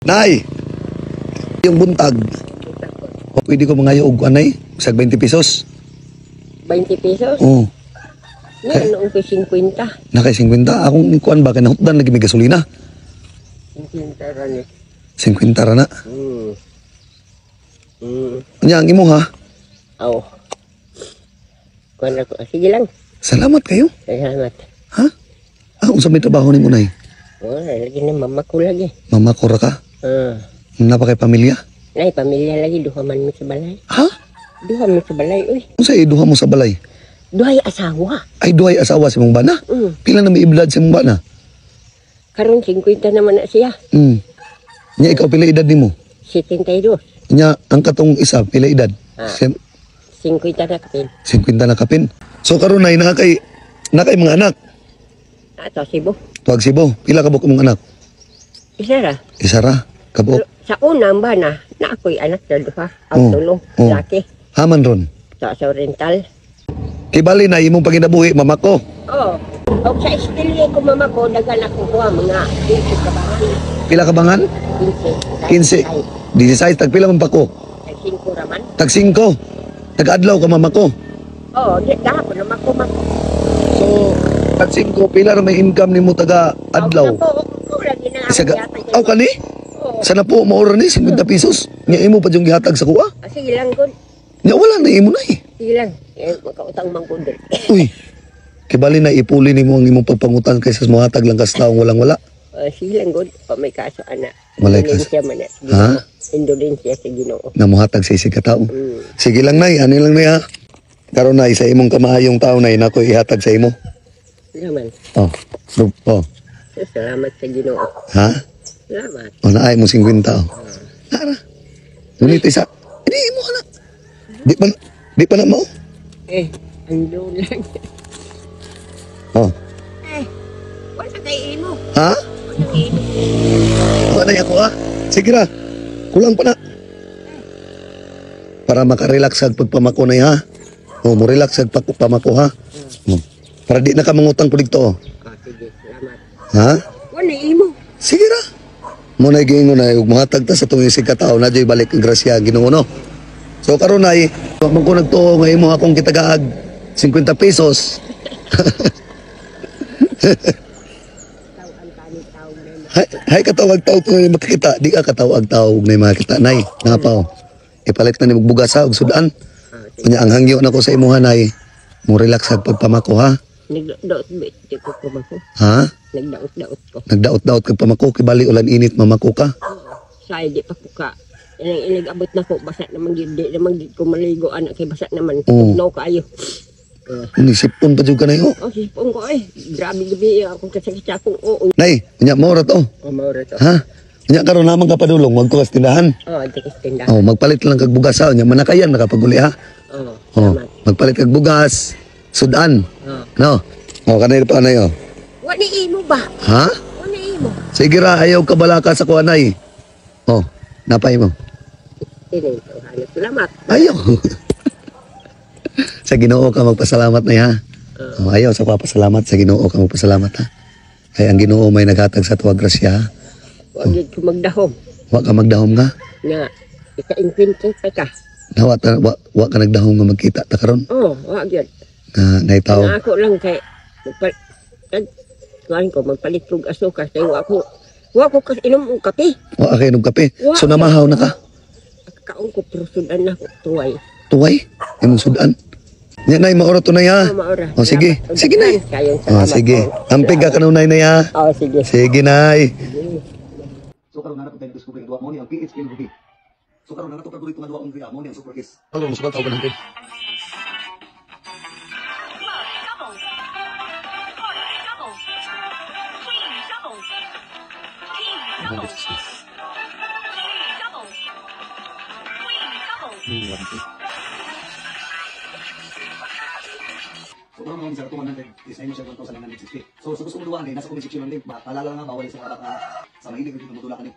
Nay! Yung buntag. Pwede ko mga og anay, sag 20 pesos. 20 pesos? Oo. Nga, noong ko 50. Nakay 50. Akong kuan ba kay nahutdan lagi may gasolina. 50 ra ni. 50 ra na. Nya ang imo ha. Aw. Kuan ako. Sige lang. Salamat kayo. Salamat. Ha? Ah, unsa may trabaho nimo, nay? Oh, lagi na mama ko lagi. Mama ko ra ka. Ah. Napa kay pamilya? Nay, pamilya lagi duha man mi sa balay. Ha? Duha mi sa balay, uy. Unsa duha mo sa balay? Duhay asawa. Ay, duhay asawa si mong bana? Pila na may iblad si mong bana? Karon 50 naman na siya. Nya ikaw pila edad nimo? 72. Nya ang katong isa pila edad? Ah. 50 na kapin. 50 na kapin. So karon nay naa kay mga anak. Ato Cebu. Tuwag Cebu. Pila ka buok imong anak? Isa ra. Isa ra ka buok. Sa una ba na, na ako'y anak na duha. Ang tulo, laki. Haman ron. Sa rental. Kay bali na imong panginabuhi mama ko. Oo. Og sa istilye ko mama ko, dagan ako kuha mga 15 kabangan. Pila ka bangan? 15. 15. 16 tag pila man pa ko? Tag 5 raman. Tag 5. Tag adlaw ka mama ko. Oo, di gahapon naman ko mako. So tag 5 pila ra may income nimo taga adlaw? Ako, ako lagi na Isa ako ka. yata. Aw kani? Oo. Sana po maura ni 50 pesos. Nya imo pa yung gihatag sa kuha. Ah, sige lang, good. Nya wala na imo na eh. Sige lang. Eh, makautang man ko dun. Uy. Kibali na ipuli nimo ang imong pagpangutan kaysa mohatag lang kas taong walang wala. Ah, sige lang, good. Pa may kaso, ana. Walay kaso. Indonesia man na. Sa Ha? Ginoo. Indonesia sa Ginoo. Na mohatag sa isig ka tao. Sige lang nay, ani lang nay ha. Karon nay sa imong kamaayong tao nay nako ihatag sa imo. Naman. Oh. Oh. Salamat sa Ginoo. Ha? Salamat. O naay mo 50 oh. Nara. Ngunit isa. Hindi mo ana. Di pa na mao. Eh, ang lang. Oh. Eh, wala kay imo. Ha? Wala kay imo. Wala na ako ha. Sige ra. Kulang pa na. Para makarelax ag pagpamako na ha. O, mo relax ag pagpamako ha. Oh. Para di na ka mangutang ko dito. Oh. Ah, sige, salamat. Ha? Wala imo. Sige ra. Mo na giingon na ug mohatag ta sa tong isig ka tawo na joy balik ang grasya ang Ginoo no. So karon ay wa man ko nagtuo nga imo akong kitagaag 50 pesos. Tao ang tani tao na. Hay, hay katawag tao ko nga makakita, di ka katawag tao og nay makakita nay. Napaw. Ipalit na ni bugas ha og sudan. Ah, sige. Unya ang hangyo nako sa imuha nay. Mo relax ag pagpamako ha. Nagdaot bit ko ko mako. Ha? Nagdaot-daot ko. Nagdaot-daot kag pamako kay bali ulan init mamako ka. Oo. Say di pa ko ka. Ilang inag-abot na ko basa naman gid di naman gid ko maligo anak kay basa naman. Oo. No kaayo. Ah. Ni sipon pa jud ka nay oh. Oh, sipon ko eh. Grabe gabi akong kasakit sa akong oo. Nay, unya mo ra to. Oh, maura to. Ha? Unya karon naman ka padulong, wag ko kas tindahan. Oh, di ka tindahan. Oh, magpalit lang kag bugas ha. Unya manakayan nakapaguli ha. Oh, Oh, salamat. magpalit kag bugas, sudan. Oh. No. Oh, kanay pa nay oh. Wala imo ba? Ha? Wala imo. Sige ra, ayaw ka balaka sa kuha nay. Oh, napay mo. Ini, oh, salamat. Ayaw. Sa Ginoo ka magpasalamat na ha. Oh, ayaw sa kuha pasalamat sa Ginoo ka magpasalamat ha. Kay ang Ginoo may naghatag sa tuwa grasya ha. Wag gid ko magdahom. Wa ka magdahom nga. Nga ika-inkwento pa ka. Na wa ka nagdahom nga magkita ta karon. Oh, wa gyud. Nga nay tao. Nga ako lang kay magpal kuan ko magpalit kog asukar kay wa ko kas inom og kape. Wa ka inom kape. Wa. So namahaw na ka. Kaon ko pero sudan na ko tuway. Tuway imong sudan. Nya nay maura to nay ha. Oh, maura. Oh, sige. Salamat. Sige, nay. Kayong Oh, salamat. sige. Ampig ka kanunay nay ha. Oh, sige. Sige nay. So karon na tayo discover duwa mo ni ang PHLV. So karon na to karon duwa ang mo ni ang super kiss. Hello, musugal tawag ng Double. Heart, double. Queen, double. King, double. King, double. Queen, double. So karon mga sir, 200 is ayun siya 1,960. So sa gusto mo duwa ni nasa comment section ang link ba. Paalala nga bawal sa mga baka sa mahilig gyud mo dula kani.